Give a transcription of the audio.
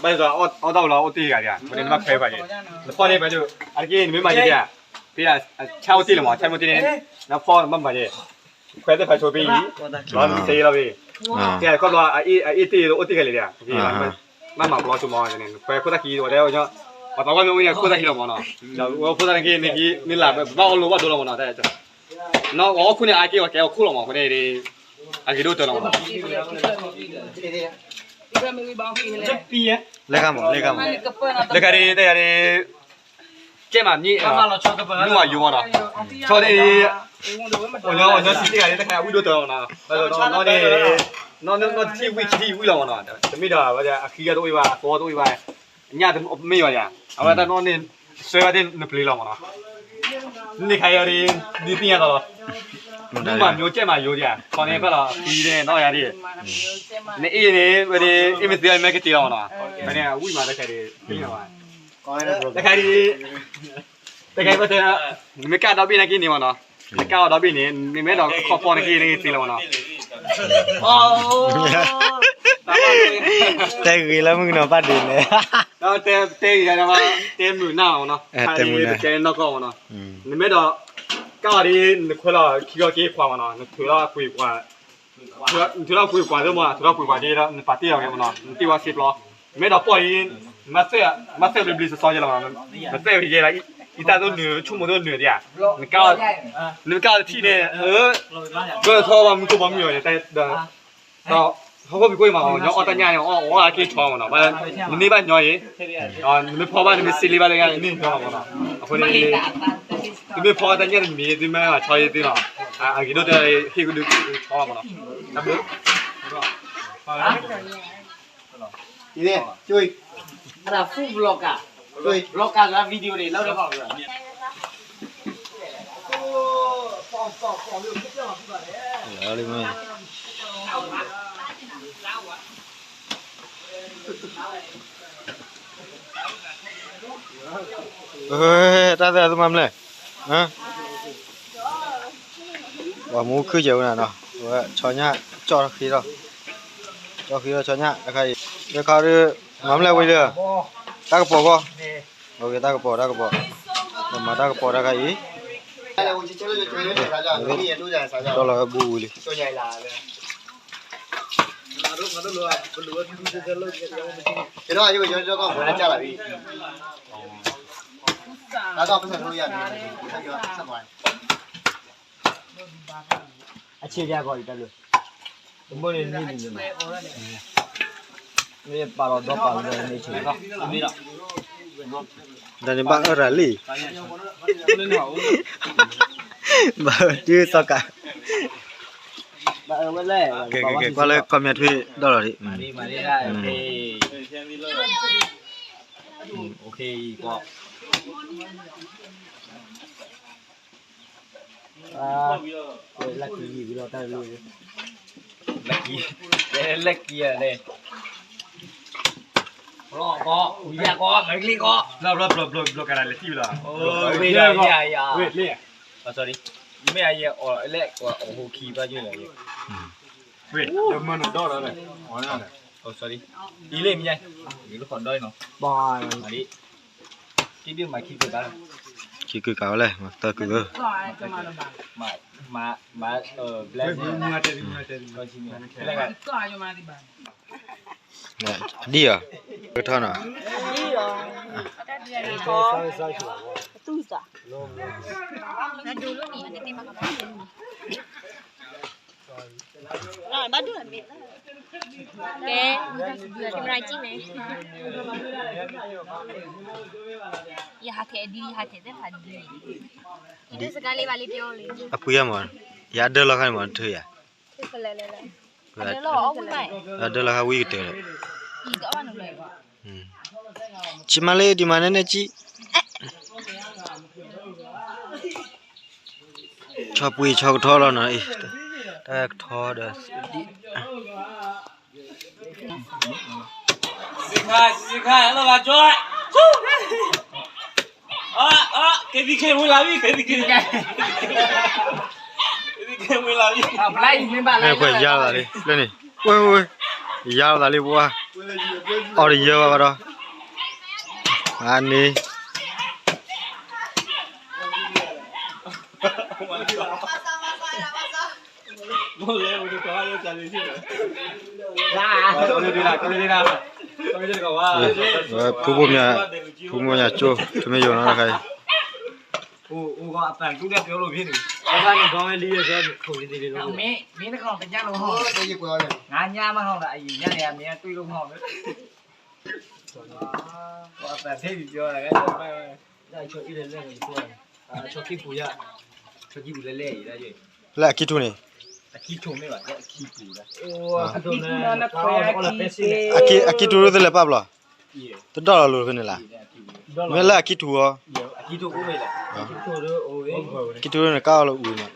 ဘၣ်ဒီးအီၣ်တၢ်အိၣ်လီၤ အိၣ်တ့ၢ်ဂၤဒံးဧါ, အဃိန့ၣ် နဘၣ်ခွဲးဖးယံၤ, နဖီၣ်န့ၣ် ဖဲဒိၣ် အတက့ၢ် နမ့ၢ်မၤယံၤဒံးဧါ, ဖဲဆၣ်အိၣ်တ့ၢ်လီၤမး ဆၣ်မ့ၢ်အိၣ်တ့ၢ်န့ၣ် နဖီၣ်နဘၣ်မၤယံၤ, ခွဲးသ့ၣ်ဖးဆိဖဲအံၤ, ဒီးနစ့လီၤဖဲအံၤ, ကဲခီဖျိ အအ့ၣ်တ့ၢ်အိၣ်တ့ၢ်ဂၤလံဒံးဧါ, ဘၣ်မၤပျီဆိမး, ခွဲးခိၣ်သၣ်ခံဒီးဝဲဒၣ်, ပှၤသးပှၢ်မ့ၢ်အိၣ်န့ၣ် ခိၣ်သၣ်ခံလီၤမးနီၤ, ဒီးဝဲခိၣ်သၣ်န့ၣ်က့ နလၢဘၣ်အီၣ်လိဘၣ်ဒိလီၤမးနီၤ, အီၣ်ခိၣ်န့ၣ် အက့ၢ်ဝဲကဲအီၣ်ခိၣ်လီၤမး, အဃိန့ၣ် အဂ့ၤဒိၣ်တၢ်လီၤမးနီၤ. လဲၤခါမး လဲၤခါမး, လဲၤခါဒ် တၢ်ယၤဒ် ကဲမးမ့ၢ် မုၢ်ဝၤယိမးနီၤ, ဆီဒ် ပှၤညီ ပှၤညီစံးတ့ၢ်ဂၤဒ် တၢ်ခါအဝံၣ်ဒိၣ်တၢ်လီၤမးနီၤ, နီၢ်နီၢ်တထံၣ်ဝံၣ်တထံၣ်ဝံၣ်လီၤမးနီၤ, တမ့ၢ်ဒီး အဃံတအိၣ်အံၤဘၣ် အသီတအိၣ်အံၤဘၣ်, အညၣ်တမ့ၢ်ဘၣ်ယၤ, အဝဲတၢ်နီၢ်န့ၣ် ဆှၢဝဲသ့ၣ်နပျ့ၤလီၤမးနီၤ, န့ၣ်ခါအံၤဒ် ဒ်သ့ၣ်ညါသီလီၤ, မုၢ်မးမ့ၢ်ကဲမးယိဒံးဧါ, ခီန့ၣ်ဘၣ်လီၤ ဃံန့ၣ်နီၢ်ယၤဒ် နအ့ၣ်န့ၣ် ဝဲဒ် အ့ၣ်မ့ၢ်သ့အီၤမ့ၢ်ကတ့လီၤမးနီၤ, ဖဲန့ၣ်အဝံၣ်မးတခါဒ် သ့ၣ်ညါဘၣ်, တခါဒ် တခါဒ် နမ့ၢ်ကၢ်ဒီဘ့ၣ်နာ်က့န့ၣ်မးနီၤ, နကၢ်အီၤဒီဘ့ၣ်န့ၣ် နမ့ၢ်ဒီးခီဖီနာ်က့န့ၣ် သ့လီၤမးနီၤ, တဲဂ့ၤလၢမုၢ်ကနီၤဘၣ်ဒ်လဲၣ်, တဲဂ့ၤလၢ တဲမုာ်နၢ်မးနီၤ, တဲမုာ်နၢ် တဲနီၢ်ကီၢ်မးနီၤ, နမ့ၢ်ဒီး ကၢ်အီၤဒ် နခွဲးလီၤခံဂီၤက့ၤခွါမးနီၤ, နထုးလီၤကွံာ်ပှၤ နထုးလီၤကွံာ်ပှၤသ့ၣ်မး နထုးလီၤကွံာ်ပှၤက့ၤဒီး နပာ်တ့ၢ်အီၤက့ၤမးနီၤ, နတ့ၢ်ဝဲစ့ပျီ, နမ့ၢ်ဒီးပီၢ်အံၤ မၤသဲၣ်ဘျ့ဘျ့စီစီယဲလီၤမးနီၤ, နသဲၣ်ဝဲယဲလီၤ, အံသၣ်သိနုာ် ဆိကမိၣ်သိနုာ်ဒံးဧါ, နကၢ်အီၤတထံၣ်န့ၣ် ကၢထီၣ်ဘၣ်မုၢ်ကိၢ်ဘၣ်မုၢ်အီၤ ဒီး ဟီၣ်ခိၣ်ဖံးခိၣ်အံၤမး ညီအီၣ်တၢ်ညၣ်န့ၣ် အီၣ်အီၣ်အက့ၢ်ဆီမးနီၤ, နန့ၢ်ဘၣ်ညီအံၤ, နမ့ၢ်ဖီဘၣ် နမ့ၢ်စ့လ့ဘၣ်တဂၤ နန့ၢ်ညီလီၤမးနီၤ, အဃိန့ၣ် သုမ့ၢ်ဖီတၢ်ညၣ်တမံၤ သုမ့ၢ်ဆီအံၤသ့လီၤ, အဂ့ၤဒိၣ်တၢ်ဟ့ၣ်ကဒုဆီမးနီၤ, တၢ်ဘျုး Food vlogger, vlogger က video န့ၣ် လၢ တၢ်သ့ၣ်အသုမၤမလဲၣ်, ပှၤမူခုၣ်ကဲဝဲနၤနီၤ, ဝဲဆီညၣ် ကၠီၣ်ဃ့ထီၣ်, ကၠီၣ်ဃ့ထီၣ်ဆီညၣ် တခါအံၤ, တခါဒီး မၤမလဲၣ်ဝံၤဒီး, တၢ်ကပီၤဃီ, တၢ်ကပီၤ တၢ်ကပီၤ, မၤတၢ်ကပီၤတခါအံၤ, ဒီးလီၤဝဲဘူးဝံၤလံ. အဆံးယၤကီးအံၤတၢ်ဘျုး, တဘိန့ၣ်န့ၣ်န့ၣ်, မ့ၢ်ပာ်လီၤဒီပာ်လီၤန့ၣ်ဆံး, တၢ်န့ၣ်ဘၣ်အၢရၤလံ, ဘၣ်အၢတုၤသီကး, ကဲ ကဲ ကဲ ကွၢ်လၢကီၢ်မၠဲထွံၣ်ဒီးလီၤဒံး, လၢကံယံာ်ဝံၤလီၤတၢ်လၢ, လၢကံ, လၢကံယၤန့ၣ်, ဘျီကီး ဝံၤယၤကီး မၤကျံကီး ဘျီ ဘျီ ဘျီ ဘျီ ဘျီကရၤလဲၤထံၣ်ဝဲလီၤ, ဝံၤလၢယၤယၤ, sorry, မ့ၢ်အယဲအီၤလဲၣ် အီၤဟိခံဘၣ်ယိၣ်လီၤ, ဝံၤ လၢမၢနၤဒီးလီၤ, sorry, အံၤလၢမ့ၢ်ယါ, ယလၢခီဒီးနီၤ, ဘၣ် ခံဒုမၤခံကကး, ခံကကးဝဲလဲၣ် မၤတၢ်ကဂၢၢ်, မၤ မၤ မၤ အဒံၣ်ဧါ, ကထီၣ်နီၤ, ကဲ camera ကြည့်မယ်, ယဟးထဲအဒံး ယဟးထဲသ့ၣ်ဖးဒံး, ယဒုစကားလေးပါလေးပြောလေ, အပူၤယါမး, ယအဒၢလီၤခါန့ၣ်မး ထုးယၤ, အဒၢလီၤခါဝံကတၢၢ်ဒီး, ဆံးမးလၢဒံးမးနဲန့ၣ်ကံ, ဆီပှံၤဆီကထီလီၤနီၤ, တၢ်ကထီဒီး ယါလီၤသးလံ လၢန့ၣ်, ဝဲဝဲ, ယါလီၤသးလံ ပှၤ အီၣ်တယၢဘၣ်ဘၣ်ဒီး, အန့ၣ် ဖုဘိၣ်မၠး, ဖုဘိၣ်မၠးကၠိ, ထမ့ၢ်ယိၤနီတခါအံၤ, လၢအခံထူန့ၣ်, အခံထူဒ်သိးလဲၤပာ်ဘျီ, တဒီၣ်လီၤလိၤဖဲန့ၣ်လၢ, မ့ၢ်လၢအခံထူအီၤ, အခံထူန့ၣ်ကၢ်အီၤလၢအူန့ၣ်,